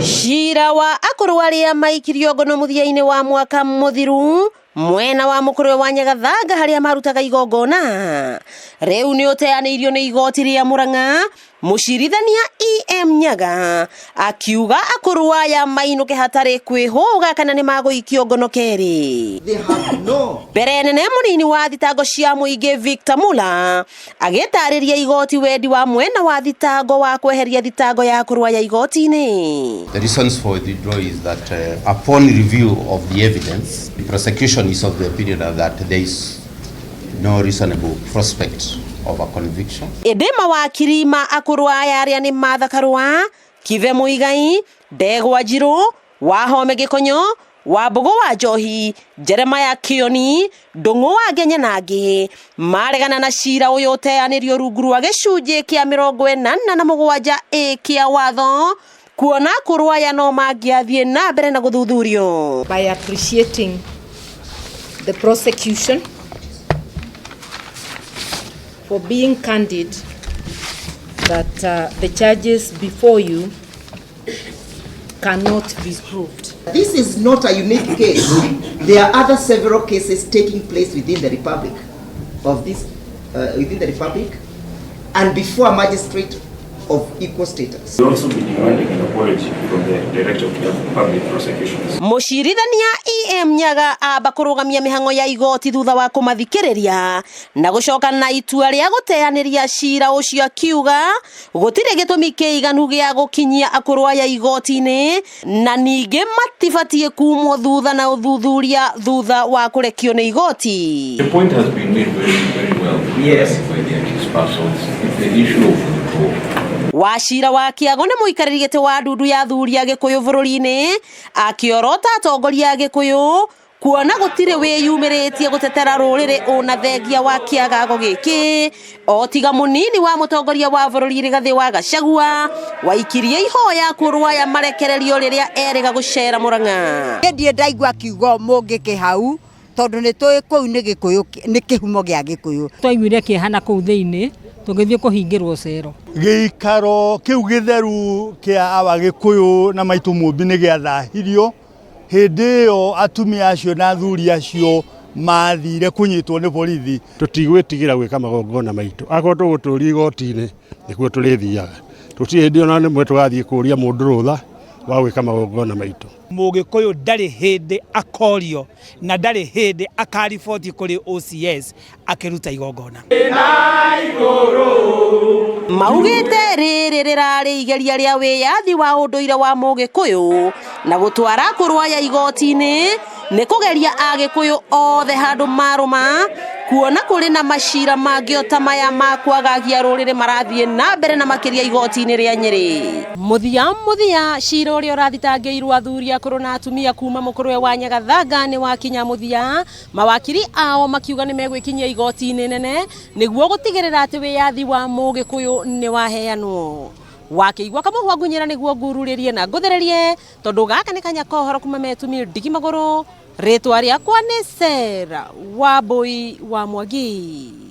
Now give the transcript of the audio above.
Cira wa akũrũ arĩa maikirio ngono mũthia-inĩ wa mwaka mũthiru mwena wa mũkũrwe wa Nyagathanga harĩa marutaga igongona rĩu nĩ ũteanĩirio nĩ igoti rĩa Murang'a. Mũcirithania EM Nyaga akiuga akũrũ aya mainũke hatarĩ kwĩhũga kana nĩ magũikio ngono kerĩ. They have no Mbere nene mũnini wa thitango cia mũingĩ Victor Mula agĩtarĩria igoti wendi wa mwena wa thitango wa kweheria thitango ya akũrũ aya igoti-inĩ. The reasons for withdrawal is that upon review of the evidence, the prosecution is of the opinion that there is no reasonable prospect of a conviction. Ĩndĩ mawakiri ma akũrũ aya arĩa nĩ Martha Karũa, Kibe Mũigai, Ndegwa Njirũ, Wahome Gĩkonyo, Wambũgũ wa Njohi, Jeremiah Kĩoni, Ndũng'ũ wa Ngenye na angĩ maregana na cira ũyũ ũteanĩrio rungu rwa gĩcunjĩ kĩa 87 A kĩa watho kuona akũrũ aya no mangĩathiĩ na mbere na gũthuthurio. By appreciating the prosecution for being candid that the charges before you cannot be proved. This is not a unique case. There are other several cases taking place within the Republic of this, within the Republic, and before a magistrate of equal status. We'll also be demanding an apology from the Director of Public Prosecutions. Mũcirithania EM Nyaga amba kũrũgamia mĩhang'o ya igoti thutha wa kũmathikĩrĩria na gũcoka na itua rĩa gũteanĩria cira ũcio, akiuga gũtirĩ gĩtũmi kĩiganu gĩa gũkinyia akũrũ aya igoti-inĩ na ningĩ matibatiĩ kumwo thutha na ũthuthuria thutha wa kũrekio nĩ igoti. The point has been made very, very well by the accused persons. It's the issue of withdrawal. Wacira wa Kĩago nĩ mũikarĩri gĩtĩ wa ndundu ya athuri a Gĩkũyũ bũrũri-inĩ akĩorota atongoria a Gĩkũyũ kuona gũtirĩ wĩyumĩrĩtie gũtetera rũrĩrĩ ũna thengia wa kĩagago gĩkĩ o tiga mũnini wa mũtongoria wa bũrũri Rigathĩ wa Gachagua waikirie ihoya kũrũ aya marekererio rĩrĩa erĩga gũcera Murang'a. Ndiĩ ndaigua kiugo mũngĩkĩ hau tondũ nĩ tũĩ kũu nĩ Gĩkũyũ, nĩ kĩhumo gĩa Gĩkũyũ. Twaiguire kĩeha na kũu thĩinĩ tũgĩthiĩ kũhingĩrwo cero. Gĩikaro kĩu gĩtheru kĩa awa Gĩkũyũ na maitũ Mũmbi nĩ gĩathahirio hĩndĩ ĩyo atumia acio na athuri acio mathire kũnyitwo nĩ borithi. Tũtigwĩtigĩra gwĩka magongona maitũ, akorwo tũgũtũria igoti-inĩ nĩkuo tũrĩthiaga, tũtirĩ hĩndĩ ona rĩmwe tũgathiĩ kũria mũndũ rũtha wa gwĩka magongona maitũ. Mũgĩkũyũ ndarĩ hĩndĩ akorio na ndarĩ hĩndĩ akariboti kũrĩ OCS akĩruta igongona. Maugĩte rĩrĩ rĩrarĩ igeria rĩa wĩyathi wa ũndũire wa mũgĩkũyũ na gũtwara akũrũ aya igoti-inĩ nĩ kũgeria agĩkũyũ othe handũ marũma kuona kũrĩ na macira mangĩ o ta maya ma kwagagia rũrĩrĩ marathiĩ na mbere na makĩria igoti-inĩ rĩa Nyĩrĩ. Mũthia mũthia cira ũrĩa ũrathitangĩirwo athuri akũrũ na atumia kuma mũkũrwe wa Nyagathanga nĩ wakinya mũthia, mawakiri ao makiuga nĩ megwĩkinyia igoti-inĩ nene nĩguo gũtigĩrĩra atĩ wĩyathi wa mũgĩkũyũ nĩ waheanwo. Wakĩigua kamũhwa ngunyĩra nĩguo ngururĩrie na ngũthererie tondũ gaka nĩ kanya kohoro kuma metumi ndigi magũrũ. Rĩtwa rĩakwa nĩ Sarah Wambui wa Mwangi.